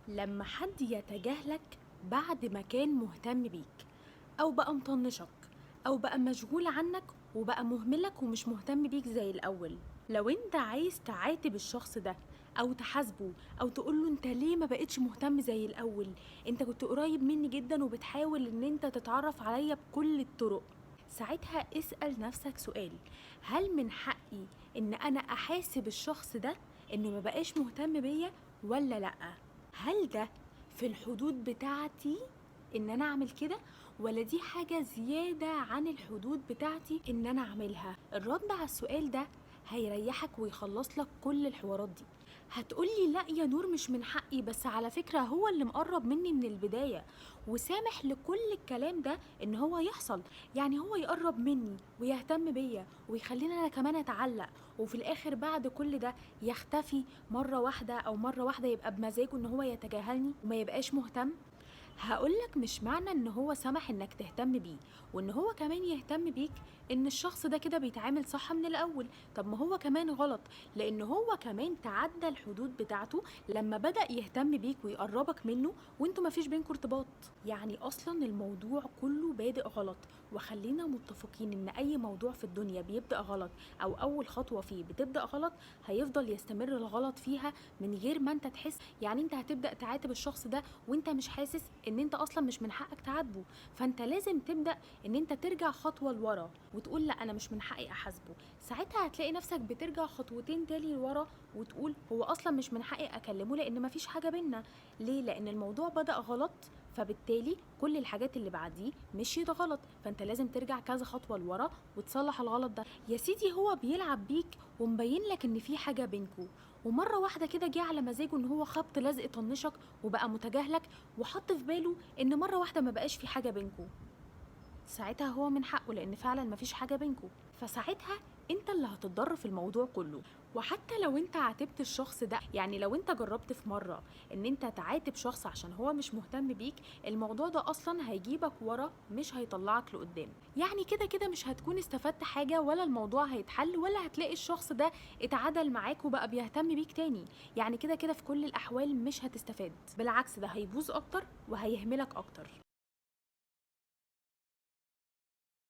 لما حد يتجاهلك بعد ما كان مهتم بيك، او بقى مطنشك، او بقى مشغول عنك وبقى مهملك ومش مهتم بيك زي الاول، لو انت عايز تعاتب الشخص ده او تحاسبه او تقوله انت ليه ما بقتش مهتم زي الاول، انت كنت قريب مني جدا وبتحاول ان انت تتعرف عليا بكل الطرق، ساعتها اسأل نفسك سؤال: هل من حقي ان انا احاسب الشخص ده انه ما بقاش مهتم بيا ولا لأ؟ هل ده في الحدود بتاعتي ان انا اعمل كده، ولا دي حاجة زيادة عن الحدود بتاعتي ان انا اعملها؟ الرد على السؤال ده هيريحك ويخلص لك كل الحوارات دي. هتقولي لا يا نور مش من حقي، بس على فكرة هو اللي مقرب مني من البداية وسامح لكل الكلام ده ان هو يحصل، يعني هو يقرب مني ويهتم بيا ويخليني انا كمان اتعلق، وفي الاخر بعد كل ده يختفي مرة واحدة، او مرة واحدة يبقى بمزاجه ان هو يتجاهلني وما يبقاش مهتم. هقولك مش معنى ان هو سمح انك تهتم بيه وان هو كمان يهتم بيك ان الشخص ده كده بيتعامل صح من الاول. طب ما هو كمان غلط، لان هو كمان تعدى الحدود بتاعته لما بدأ يهتم بيك ويقربك منه وانتوا مفيش بينكم ارتباط. يعني اصلا الموضوع كله بادئ غلط، وخلينا متفقين ان اي موضوع في الدنيا بيبدأ غلط او اول خطوة فيه بتبدأ غلط هيفضل يستمر الغلط فيها من غير ما انت تحس. يعني انت هتبدأ تعاتب الشخص ده وانت مش حاسس ان انت اصلا مش من حقك تعاتبه، فانت لازم تبدأ ان انت ترجع خطوة لورا وتقول لا انا مش من حقي احاسبه. ساعتها هتلاقي نفسك بترجع خطوتين تاني لورا وتقول هو اصلا مش من حقي اكلمه لان مفيش حاجة بينا. ليه؟ لان الموضوع بدأ غلط، فبالتالي كل الحاجات اللي بعديه مشيت غلط، فانت لازم ترجع كذا خطوة لورا وتصلح الغلط ده. يا سيدي هو بيلعب بيك ومبين لك ان في حاجة بينكو، ومرة واحدة كده جه على مزاجه ان هو خبط لزق طنشك وبقى متجاهلك وحط في باله ان مرة واحدة ما بقاش في حاجة بينكو. ساعتها هو من حقه لان فعلا ما فيش حاجة بينكو، فساعتها انت اللي هتتضرر في الموضوع كله. وحتى لو انت عاتبت الشخص ده، يعني لو انت جربت في مرة ان انت تعاتب شخص عشان هو مش مهتم بيك، الموضوع ده اصلا هيجيبك ورا مش هيطلعك لقدام. يعني كده كده مش هتكون استفدت حاجة، ولا الموضوع هيتحل، ولا هتلاقي الشخص ده اتعدل معاك وبقى بيهتم بيك تاني. يعني كده كده في كل الاحوال مش هتستفاد، بالعكس ده هيبوظ اكتر وهيهملك اكتر.